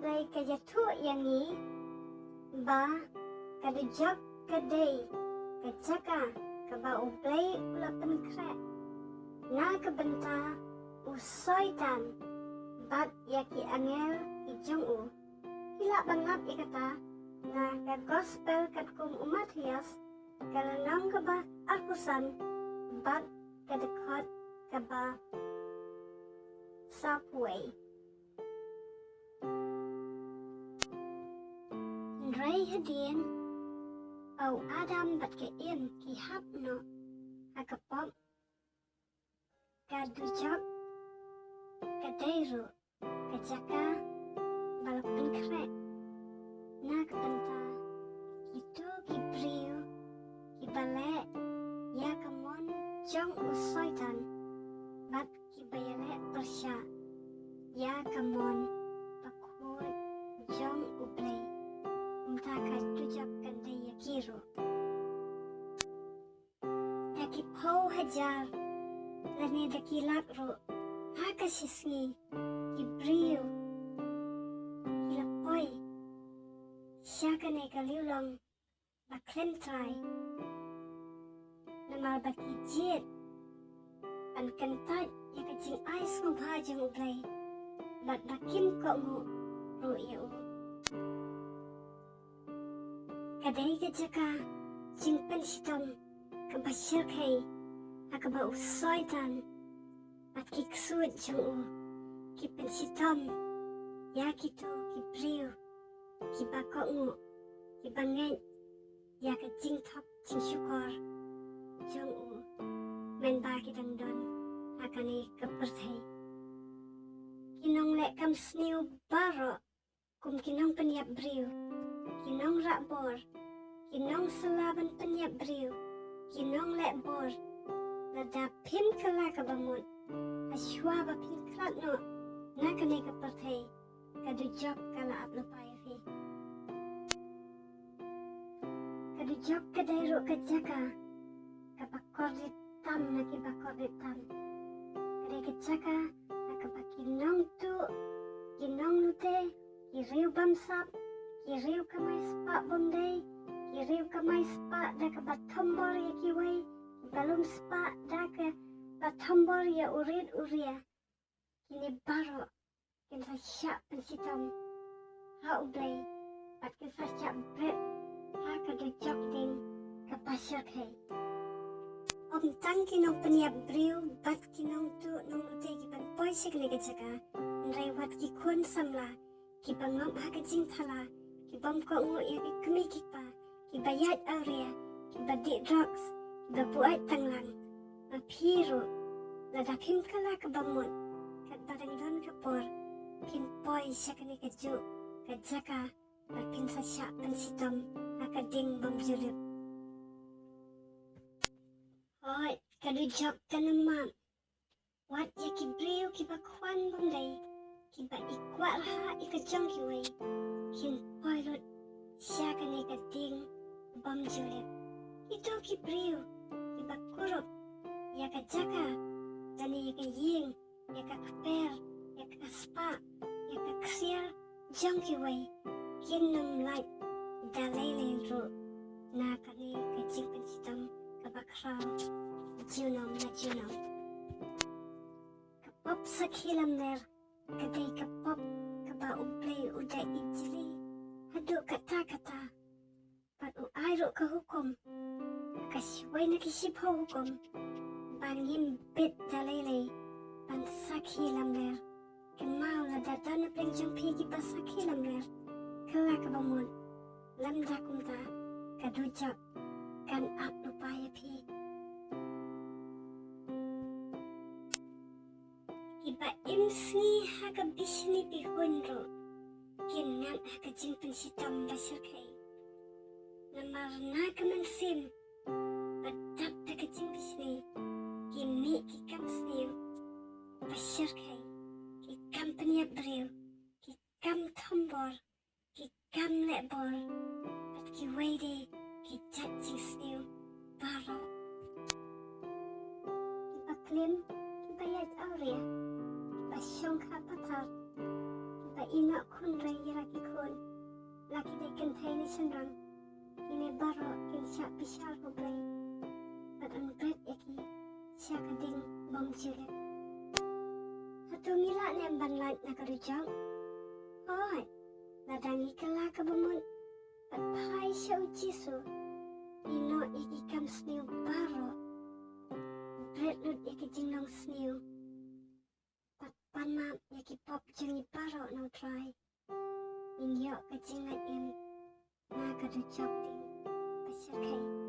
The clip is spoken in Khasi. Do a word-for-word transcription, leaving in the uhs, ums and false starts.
Blei ka ïathuh ïa ngi ba ka dujok ka dei ka jaka kaba U Blei u la pynkhreh na ka bynta u Soitan bad ïa ki angel ki jong u. Phi lah ban lap ïa kata na ka Gospel katkum u Mathaios, ka lynnong kaba arphew san bad ka dkhot kaba saphew wei. Hynrei hadien ba u Adam bad ka Im ki hap noh ha ka pop, ka dujok ka dei ruh ka jaka ba la pynkhreh na ka bynta kito ki briew kiba leh ïa ka mon jong u Soitan bad kiba ïaleh pyrshah ïa ka mon bakhuid jong U Blei. Kumta ka dujok kan dei ïa ki ruh. Da ki phew hajar lane da ki lak ruh ha ka shi sngi ki briew ki la poi sha kane ka liulong ba khlem trai. Namar ba ki jied ban kyntait ïa ka jingai sngewbha jong U Blei bad ba kim kohnguh ruh ïa u. Ka dei ka jaka jingpynshitom kaba shyrkhei ha kaba u Soitan bad ki ksuid jong u ki pynshitom ïa kito ki briew kiba kohnguh, kiba ngeit ïa ka jingthok jingshukor jong u mynba ki dang don ha kane ka pyrthei. Ki nongleh kam sniew baroh kum ki nongpynïap briew, ki nongrah bor, ki nongsala ban pynïap briew, ki nongleh bor. Lada phim kylla kaba mut, hashwa ba phin khlad noh na kane ka pyrthei, ka dujok ka la ap lypa ïa phi. Ka dujok ka dei ruh ka jaka kaba kordit tam na kiba kordit tam. Ka dei ka jaka ha kaba ki nongtuh, ki nonglute, ki riew bamsap, ki riew kamai spah bymdei, ki riew kamai spah da kaba thombor ïa kiwei, kiba lum spah da kaba thombor ïa u rit u ria. Kine baroh kin sa shah pynshitom ha U Blei bad kin sa shah bret ha ka dujok ding kaba shyrkhei. Ym tang ki nongpynïap briew bad ki nongtuh nonglute ki ban poi sha kane ka jaka, hynrei wat ki khun samla kiba ngop ha ka jingthala, ki bym kohnguh ïa ki kmie ki kpa, kiba ïaid awria, kiba dih drugs, kiba buaid tanglang. Ma phi ruh, lada phim kylla kaba mut, katba dang don ka por, phin poi sha kane kajuh ka jaka bad phin sa shah pynshitom ha ka ding bym ju lip. Hooid, ka dujok kan ym map. Wat ïa ki briew kiba khwan bymdei, kiba i kwah rhah ïa ka jong kiwei, kin poi lut sha kane ka ding bym ju lip. Kito ki briew kiba kurup ïa ka jaka lane ïa ka ïing, ïa ka kper, ïa ka spah, ïa ka ksiar jong kiwei, kin ym lait da lei lei ruh na kane ka jingpynshitom kaba khraw junom la junom. Ka pop sakhi lamler ka dei ka pop kaba U Blei u da ijli haduh katta katta. Bad u ai ruh ka hukum ha ka shiwei na ki shiphew hukum ba ngim bit da lei lei ban sakhi lamler. Kynmaw, lada don na pdeng jong phi kiba sakhi lamler, kylla kaba mut, lymda kumta, ka dujok kan ap lypa ïa phi. Kiba im sngi ha ka bishni bihun ruh kin ngat ha ka jingpynshitom ba shyrkhei. Namar na ka mynsiem ba dap da ka jingbishni ki mih ki kam sniew ba shyrkhei, ki kam pynïap briew, ki kam thombor, ki kam leh bor, bad kiwei de ki jait jingsniew baroh. Kiba klim, kiba ïaid awria, kiba shongkha pathar, kiba ïehnoh khun rei ïa la ki khun, la ki dei kynthei ne shynrang, kine baroh kin shah bishar ha U Blei bad un bret ïa ki sha ka ding bymjukut. Hato ngi lah ne em ban lait na ka dujok? Hooid, lada ngi kylla kaba mut bad phai sha U Jisu, ïehnoh ïa ki kam sniew baroh, bret lut ïa ki jinglong sniew bad pan map ïa ki pop jong ngi baroh na U Trai, ngin ïoh ka jinglait im na ka dujok ding bashyrkhei.